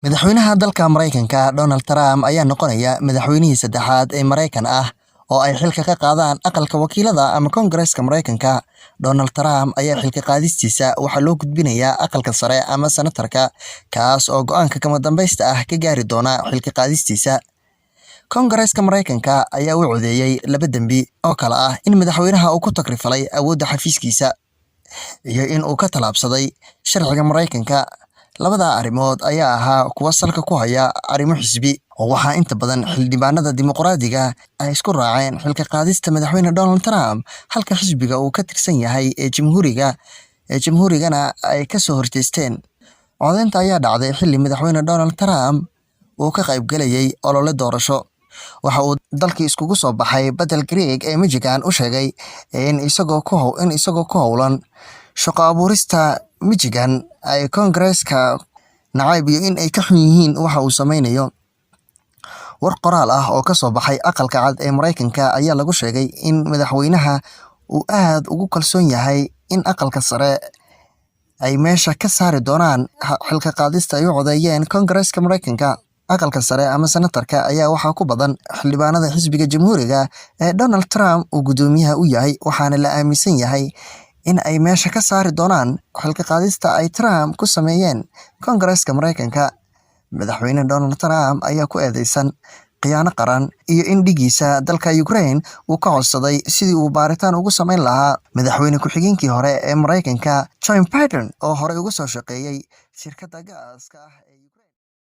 Madaxweynaha dalka Maraykanka Donald Trump ayaa noqonaya madaxweynihii saddexaad ee Maraykan ah oo ay xilka ka qaadaan aqalka wakiilada ama Koongareeska Maraykanka. Donald Trump ayaa xilka qaadistiisa waxaa loo gudbinayaa aqalka sare ama senatarka, kaas oo go'aanka kama dambaysta ah ka gaari doona xilka qaadistiisa. Koongareeska Maraykanka ayaa u codeeyay laba dembi oo kala ah in madaxweynaha uu ku takrifalay awoodda xafiiskiisa iyo in uu ka tallaabsaday sharciga Maraykanka. Labada arrimood ayaa ahaa kuwo salka ku haya arrimo xisbi, oo waxaa inta badan xildhibaanada Dimuqraadiga ay isku raaceen xilka qaadista madaxweyne Donald Trump, halka xisbiga uu ka tirsan yahay ee Jamhuurigana ay ka soo horjeesteen. Codeynta ayaa dhacday xilli madaxweyne Donald Trump uu ka qaybgalayay olole doorasho. Waxa uu dalkii iskugu soo baxay Battle Creek ee Michigan u sheegay in isagoo ku howlan shaqo abuurista Michigan ay Koongareeska nacayb iyo in ay ka xun yihiin waxa uu sameynayo. War qoraal ah oo ka soo baxay Aqalka Cad ee Maraykanka ayaa lagu sheegay in madaxweynaha uu aad ugu kalsoon yahay in aqalka sare ay meesha ka saari doonaan xilka qaadista ay u codeeyeen Koongareeska Maraykanka. Aqalka sare ama senatarka ayaa waxaa ku badan xildhibaanada xisbiga Jamhuuriga ee Donald Trump uu guddoomiyaha u yahay, waxaana la aaminsan yahay in ay meesha ka saari doonaan xilka qaadista ay Trump ku sameeyeen Koongareeska Maraykanka. Madaxweyne Donald Trump ayaa ku eedeysan khiyaano qaran iyo in dhigiisa dalka Ukraine uu ka codsaday sidii uu baaritaan ugu sameyn lahaa madaxweyne ku-xigeenkii hore ee Maraykanka Joe Biden, oo horey uga soo shaqeeyay shirkadda gaaska ah ee